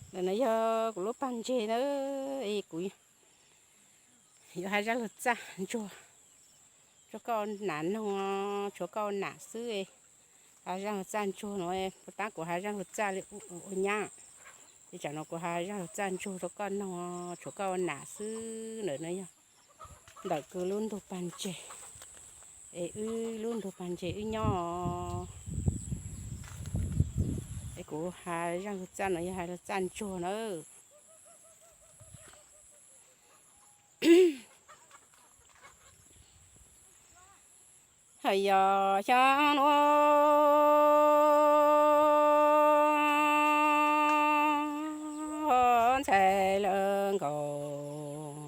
Ntawm no yog kuv lub pag ntseg na, kuv yuav hais zaj lus txaj ntsuag rau koj ua nam noog, tshuav koj ua nam xwb. Hais zaj lus txaj ntsuag no, puas tab kuv hais zaj lus txaj li ua nyab, ces tsam no kuv hais zaj lus txaj ntsuag rau koj noog, tshuav koj ua nam xwb. Ntawm no yog ntawm kuv lub ntug pag ntseg, es wb lub ntug pag ntseg wb nyob. Es kuv hais zaj lus txaj no yog hais lus txaj ntsuag na. Hos yog xyoo nuav ntxhais lawv nkaus,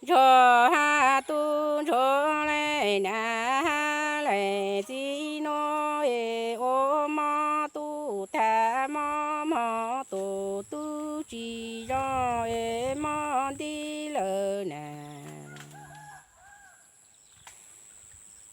ntsuag hab tub ntsuag leej nam hab leej txiv nuav es ua mob tub tag mob hmo tus tub tsis zoo es mob nti lawm na.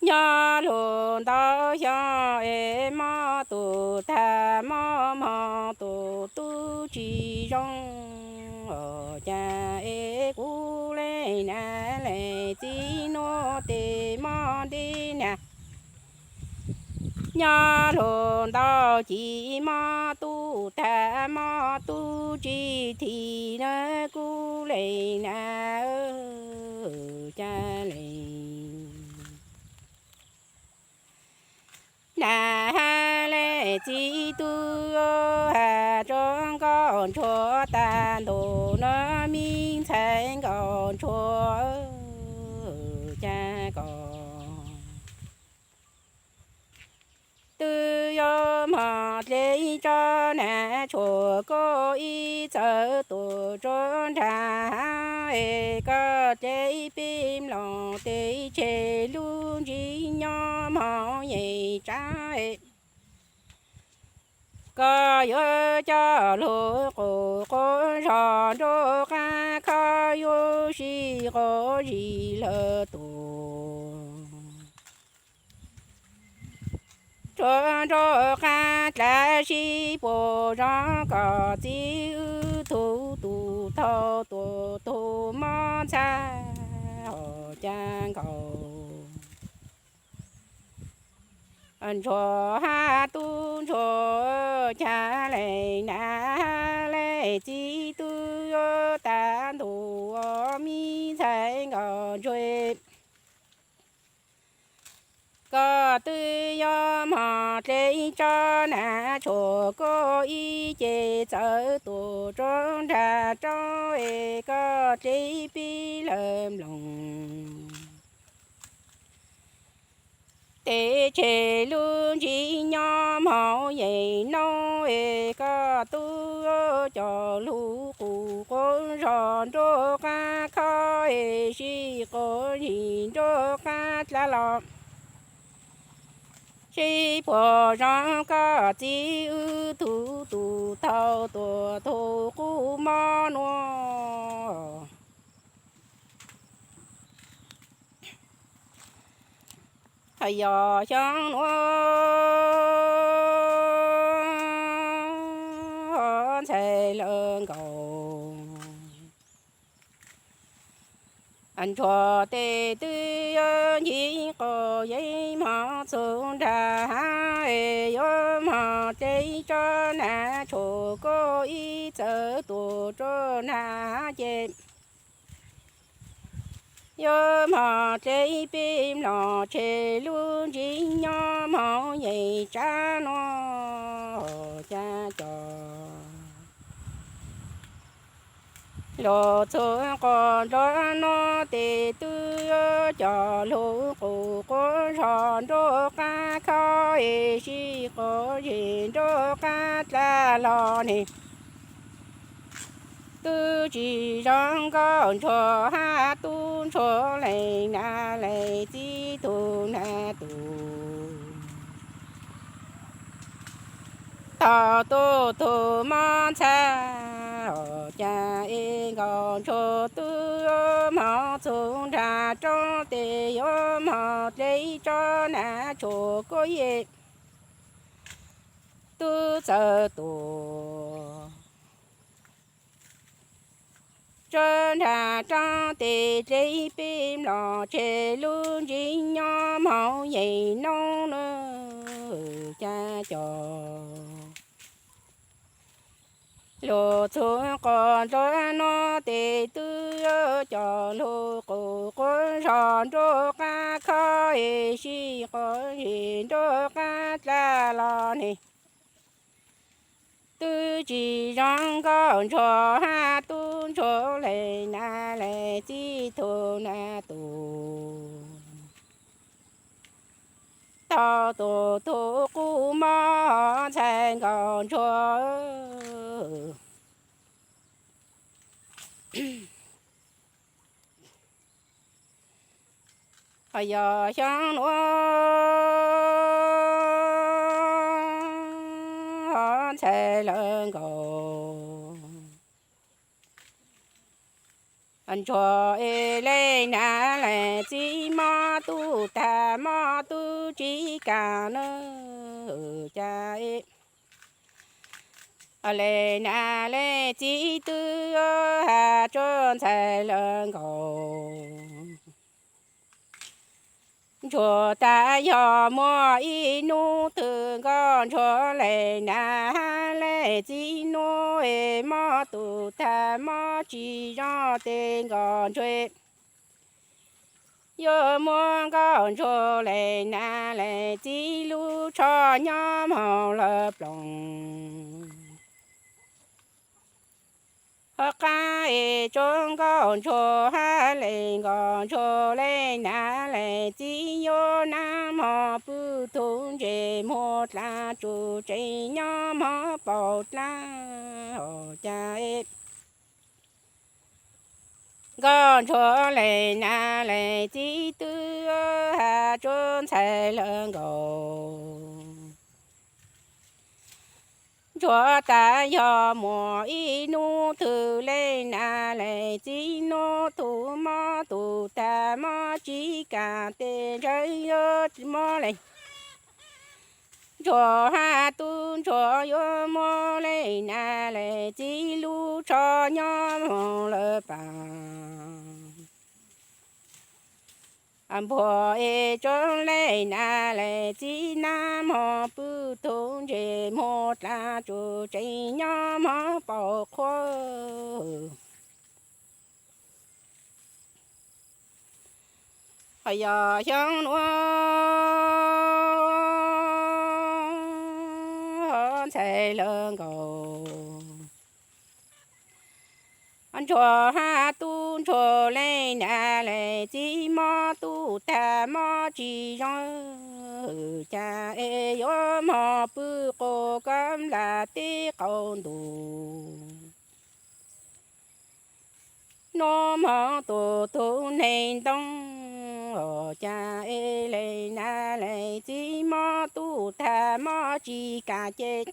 Nyob lug ntau xyoo es mob tus tag mob hmo tus tub tsis zoo, cas es kuv leej nam leej txiv nuav tes mob nti na. Nyob lug ntau ces mob tub tag mob tub tsis thim na, kuv leej nam, cas leej nam hab leej txiv tub has rua nkauj ntsuag tag ntuj na, me ntxhais nkauj ntsuag, cas koj twb yuav mog dleb tso na, tshuav koj ib txawm tuam tsuav nrag, es koj dleb peb mloog tes tseg lub ntsig nyob moog yeej tsav. Koj yuav coj lug qus quav zog nruab qaab khob, yuav sib quas zig lawm tus tsuav nruab qaab dlav, sib puag zoo koj txiv wb tug tug thaum tuam tug mob ntxhais, hos cas nkaus ntsuag hab tub ntsuag, cas leej nam leej txiv tub yuav tag ntuj, me ntxhais nkauj ntsuag, koj twb yuav mog dleb tso na, tshuav koj ib ce txawm tuam tsuav nrag rau, es koj dleb peb lawv mloog tes tseg lub ntsig nyob moog yeej noob, es koj tub coj lug qus quav zog nruab qaab khob, es sib quas zig nruab qaab dlav los, sib puag zoo koj txiv wb tug tug thaum tuam tug qub mob nuav. Hos yog xyoo nuav ntxhais lawv nkaus, ntsuag tes twb yuav ncig quas yeej moog txug nrag, yuav mog dleb tso na, tshuav koj ib txawm tuam tsuav nrag ces yuav mog dleb peb mloog tseg lub ntsig nyob moog yeej tsav nuav, cas cov lug txug quas nruab nuav tes twb yuav coj lug qus quav zog nruab qaab khob, es sib quas zig nruab qaab dlav los ne. Twb tsis zoo nkauj ntsuag hab tub ntsuag, leej nam leej txiv tug nam tug thaum tuam tug mob ntxhais, hos cas es nkauj ntsuag twb moog txug nrag rau tes yuav mog dleb tso na, tshuav koj ib tug txawm tuag. Tsawb nram roob tes dleb peb mlom tseg lub ntsib nyob hmoov yeem noob na cas cov. Luag txhua qos nrog nuav tes twb coj lug qus quav zog nruab qab khob es sib quav zig nruab qab dlab los ne. Twb tsis zoo nkauj ntsuag hab tub ntsuag le nas le txiv tug nas tus. Tau tus tug qub mob ntxhais nkauj ntsuag. Ho yog xyoo nuav ntxhais lawv nkaus ntsuag es le nas le txiv mob tub tag mob tub tsis kam na cas es le nas le txiv twb has tsuag ntxhais lawv nkaus. Ntsuag tas yog muaj ib hnub twg nkauj ntsuag le nas le txiv hnub es mob tub tag mob tsis zoo tes nkauj ntsuag yuav muab nkauj ntsuag le nas le txiv lub tsho nyob moog lawv ploog. Ho qab es tsuav nkauj ntsuag hab le nkauj ntsuag le nas le txiv yuav nab moog pw tug ntses muag dlaab tsuj tsees nyob moog paum dlaab hov cas es nkauj ntsuag le nas le txiv twb has tsuag ntxhais lawv nkaus. Ntsuag tas yog muaj ib hnub twg le nas le txiv hnub tug mob tub tag mob tsis kam tes ntsawg yuav mob le. Ntsuag hab tub ntsuag yuav muab le nas le txiv lub tsho nyob moog lawv paab. Npuag es tsuav le nas le txiv nab moog pw tug ntses muag dlaab tsuj tsees nyob moog paum qhuav. Ho yog xyoo nuav ntxhais lawv nkaus. Ntsuag hab tub ntsuag le nas le txiv mob tub tag mob tsis zoo cas es yuav moog pw quas kab nplas teb qaum ntuj. Nub moog tug tug neeg ntoo hov cas es le nas le txiv mob tub tag mob tsis kam ces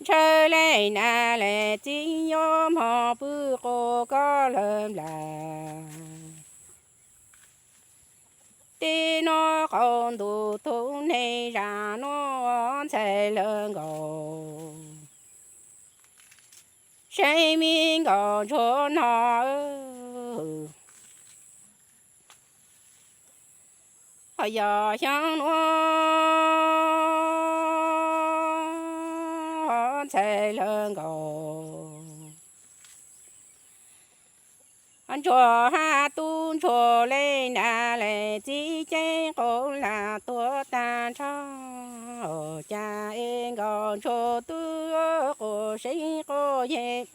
ntshaw le nas le txiv yuav moog pw quas kab lawv nplas. Teb nub qaum ntuj tug neeg zag nub ntxhais lawv nkaus. Saib me nkauj ntsuag no, ho yog xyoo nuav ntxhais lawv nkaus. Ntsuag hab tub ntsuag le nas le txiv ceeb quas lam tuag tag nrho, cas es nkauj ntsuag twb quas seeb quas yeg.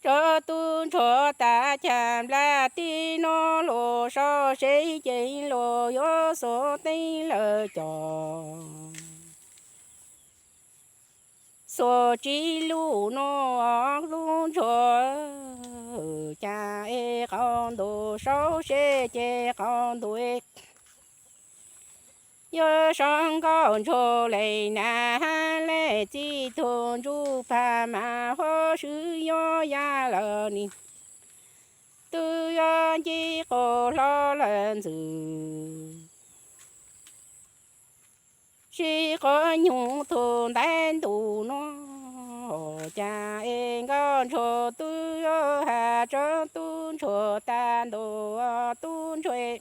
Tsuav tub ntsuag tas cag nplas tib nub lug sau seb ces lug yuav xuas teeb lawv coj. Xuas tsis lug nub lub ntsuag, cas es qaum ntuj sau seb ces qaum ntuj yuav sau nkauj ntsuag le nas hab le txiv tug ntsuj plig mas huv sib yuav ya lawm ne. Twb yuav nce quas hlo lawm ntxwg. tsis quav nyuj tug ntaiv ntuj nuav. Caag es nkauj ntsuag tub has tsob tub ntsuag tag ntuj tub ntsuag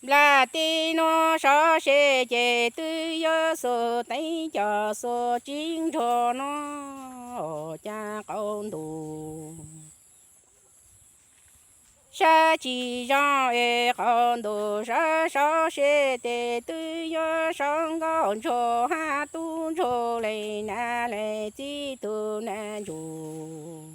nplaj teb nuav sov se ces twb yuav xuas teeb coj xuas tsib nrug nuav. Caag qaum ntuj sab tsis zoo es qaum ntuj sab sov se tes twb yuav sov nkauj ntsuag hab tub ntsuag leej nam leej txiv tug nam ntsuag.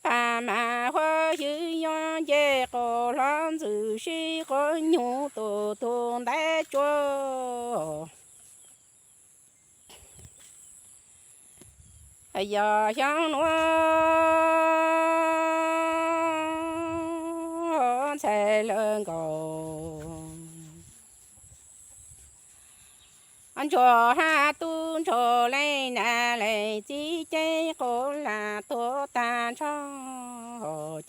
Paj mas huab ywv yuav nce quas hlob ntxwg sib quav nyuj tus tug ntaiv tsuag. Yog xyoo nuav ntxhais lawv nkaus ntsuag hab tub ntsuag leej nam leej txiv ceeb quas lam tuag tag nrho.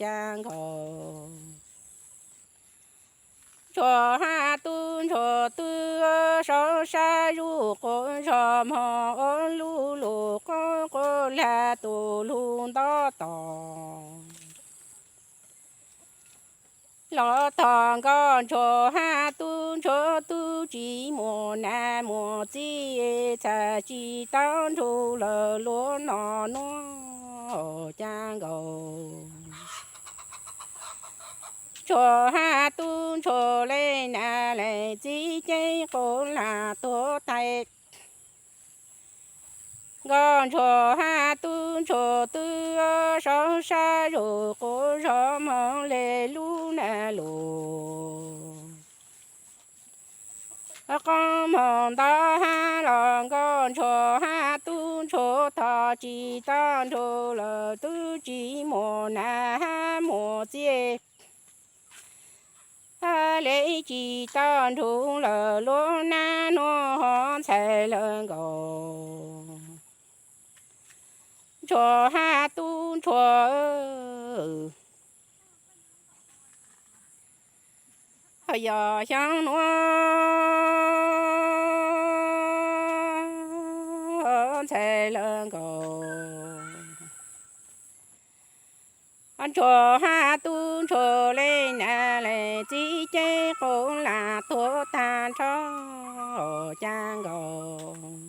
Caag nkaus ntsuag hab tub ntsuag twb sov sab zuj quas zog moog ua lub lug quas quas lag tus lug nto tos. Los tog nkauj ntsuag hab tub ntsuag tub tsis muaj nam muaj txiv txhaj tsis tau nrug lawv luag no nuav. Caag nkaus ntsuag hab tub ntsuag leej nam leej txiv ceeb quas lam tuag tag. Nkauj ntsuag hab tub ntsuag twb sov sab zuj quas zog moog le lub nam lug qoob moog nto hab los nkauj ntsuag hab tub ntsuag tog tsis tau nrug lawv tub tsis muaj nam hab muaj txiv le tsis tau nrug lawv luag nam nuav ntxhais lawv nkaus ntsuag hab tub ntsuag. Yog xyoo nuav ntxhais lawv nkaus ntsuag hab tub ntsuag leej nam leej txiv ceeb quas lam tuag tag nrho. Caag nkaus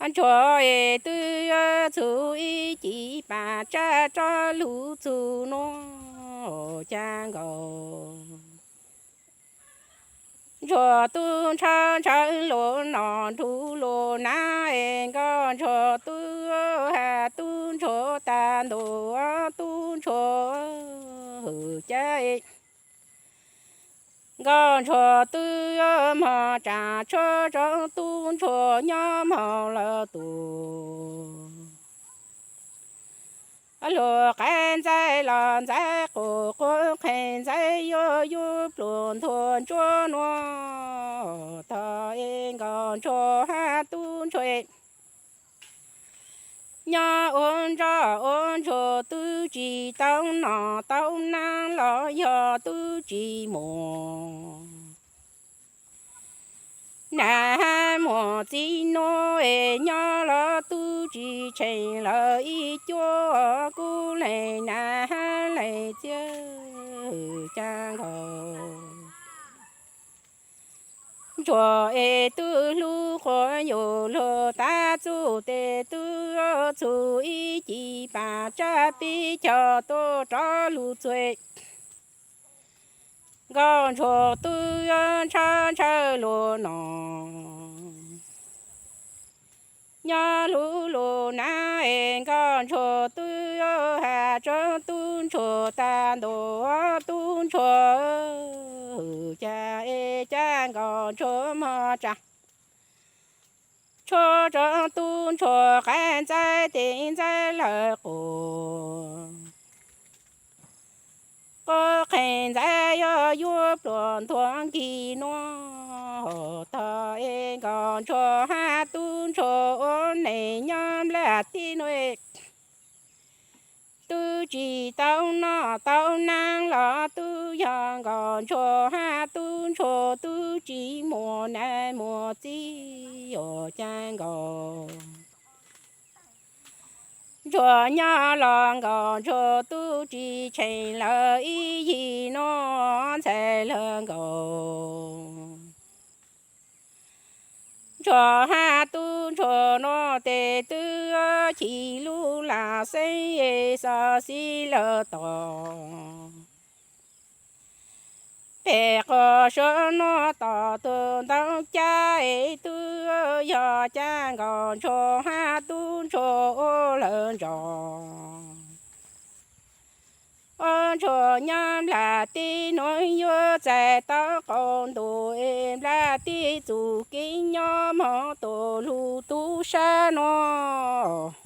ntsuag es twb yuav txug ib cim pam tsab rov lug txug nuav. Caag nkaus ntsuag tub ntshaw ntshaw luag no nrug luag nam es nkauj ntsuag tub has tub ntsuag tag ntuj tub ntsuag hwm ca nkauj ntsuag twb moog tsaam tshuab tsob tub ntsuag nyob moog lawm tus luag qaib ntxaib los ntxaib quas quas qheej ntxaib yuav yuav pluag nthuav ntsuab nuav. Tog es nkauj ntsuag hab tub ntsuag nyob ua ntsoj ua ntsuag tub tsis tau nom tau nam los yog tub tsis muaj nam hab muaj txiv nuav es nyob los tub tsis tsheej lawv ib cuab kuv leej nam hab leej txiv. Caag nkaus ntsuag es twb hlub quas yug lug tab txuj tes twb txug ib cim pam tsab pib cog tuaj rov lug txug nkauj ntsuag twb ntshaw ntshaw luag no nyob lug lug nam es nkauj ntsuag twb has tsob tub ntsuag tag ntuj tub ntsuag hwm ca es ca nkauj ntsuag moog tsaam tshuab tsob tub ntsuag qaib ntxaib tes ntxaib lawv quas quas qheej ntxaib yuav yuav pluag nthuav nkig nuav. Tog es nkauj ntsuag hab tub ntsuag ua neej nyob nplaj teb nuav tub tsis tau noj tau hnav los tub yog nkaus ntsuag hab tub ntsuag tub tsis muaj nam muaj txiv yuav cav nkaus. Ntsuag nyob los nkaus ntsuag tub tsis tsheej lawv ib yig noj ntxhais lawv nkaus. Ntsuag hab tub ntsuag noj tes twb chim lub lam xeeb xov xib lawv tos. Pem qhov suav noj tom tus ntoo cab es twb yog cav nkaus ntsuag hab tub ntsuag ua lawv ntsos. Ob ntsuag nyob nplas teb nuav yuav txais tau qaum ntuj es nplas teb txuj kev nyob moog tuaj lug tub sab nuav.